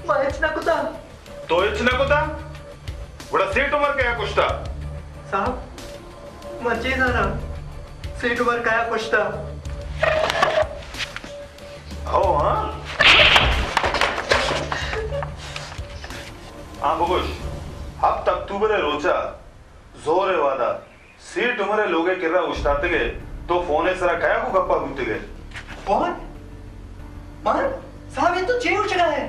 ما ہچ نہ کتا۔ تو ہچ نہ کتا؟ گڑا سیٹھ عمر کیا کشتا؟ صاحب، ما چے زاناں؟ سیٹھ عمر کیا کشتا؟ او ہاں؟ آ بگوش، ہفت اکتوبر ء روچا زور ء وہدا سیٹھ عمر ء لوگ ء کرا اوشتاتگ ئے، تو فون ء سرا کیا گوں گپا بوتگ ئے؟ فون؟ من؟ صاحب، اے تو چے گوشگا ئے؟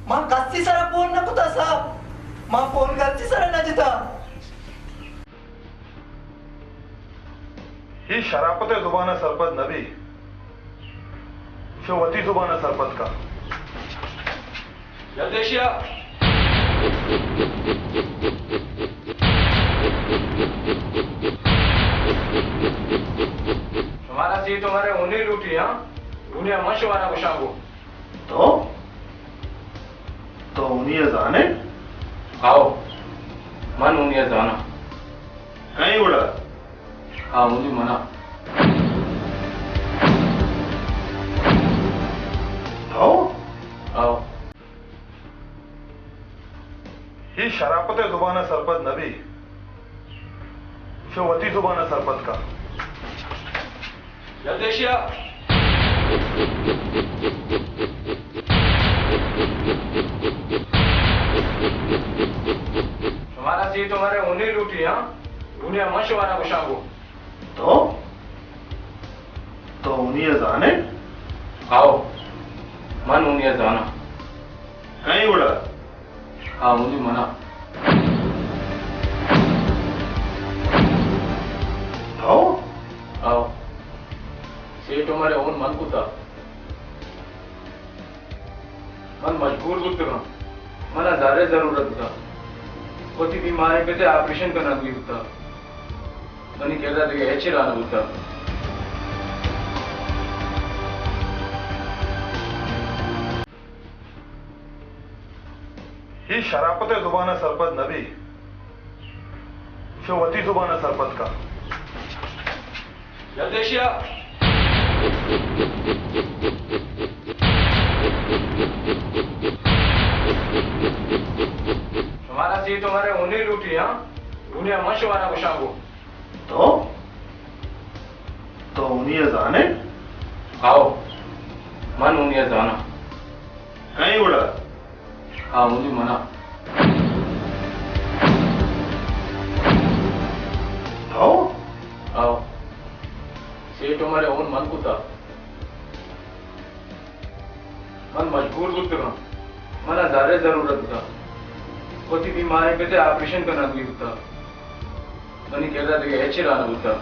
من کسی سرا فون نہ کتا صاحب، من فون کسی سرا نہ جتا۔ اے شرافت ء زبان ء سرپد نہ بی، چو وتی زبان ء سرپد کا۔ جلدی شیا۔ شمارا سیٹھ عمر ء ہونی لوٹی، ہاں؟ دنیا من شمارا گوشاں گو۔ تو؟ تو ہونی ء زانے؟ آؤ، من ہونی ء زاناں۔ کئے وڑا؟ آ، ہونی منا۔ تو؟ آؤ۔ اے شرافت ء زبان ء سرپد نہ بی، چو وتی زبان ء سرپد کا۔ جلدی شیا۔ شمارا سیٹھ عمر ء ہونی لوٹی، ہاں؟ دنیا من شمارا گوشاں گو۔ تو؟ تو ہونی ء زانے؟ آؤ، من ہونی ء زاناں۔ کئے وڑا؟ آ، ہونی منا۔ تو؟ آؤ۔ سیٹھ عمر ء ہون من کتا۔ من مجبور بوتگاں۔ منا زر ء ضرورت بوتا۔ وتی بیماریں پت ء آپریشن کنگ بی بوتا۔ منی کرا دگہ ہچ راہ نہ بوتا۔ اے شرافت ء زبان ء سرپد نہ بی، چو وتی زبان ء سرپد کا۔ جلدی شیا۔ شمارا سیٹھ عمر ء ہونی لوٹی، ہاں؟ دنیا من شمارا گوشاں گو۔ تو؟ تو ہونی ء زانے؟ آؤ، من ہونی ء زاناں۔ کئے وڑا؟ آ، ہونی منا۔ تو؟ آؤ۔ سیٹھ عمر ء ہون من کتا۔ من مجبور بوتگاں۔ منا زر ء ضرورت بوتا۔ وتی بیماریں پت ء آپریشن کنگ بی بوتا۔ منی کرا دگہ ہچ راہ نہ بوتا۔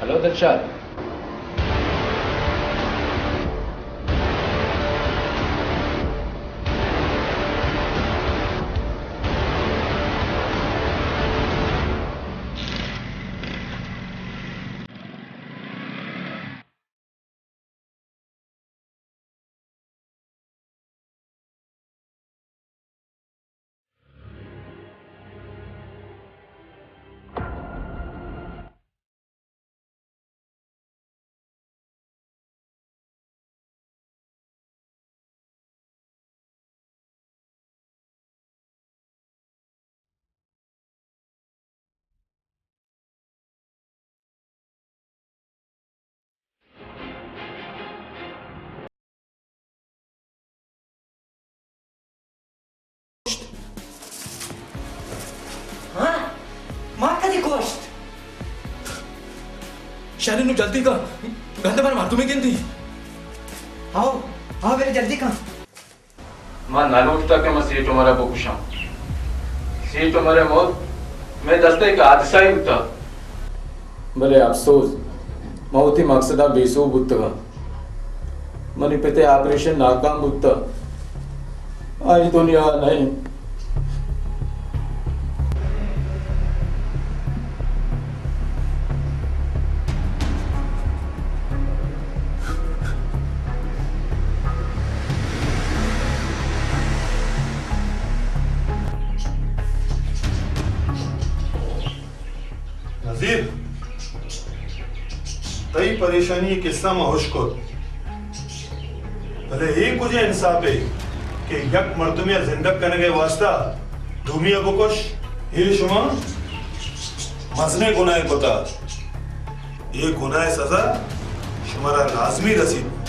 ہلو دلشاد۔ ہاں؟ ما کدی کشت؟ شریں، نوں جلدی کن، گند من مردمے گندی۔ آؤ، آؤ، بلے جلدی کن۔ من نہ لوٹتا کہ من سیٹھ عمر ء بکشاں۔ سیٹھ عمر ء موت مئے دست ء یک حادثہ ء بوتا۔ بلے افسوز، من وتی مقصد ء بے سوب بوتگاں۔ منی پت ء آپریشن ناکام بوتا۔ اے دنیا نہ انت۔ نزیر، تئی پریشانی ءِ قصہ ما ہوش کت، بلے اے کجا انصاف اے کہ یک مردمے ءَ زندگ کنگ ءِ واسطہ دومی ءَ بکش؟ اے شما مزنیں گناہے کتا۔ اے گناہ ءِ سزا شمارا لازمی رسیت۔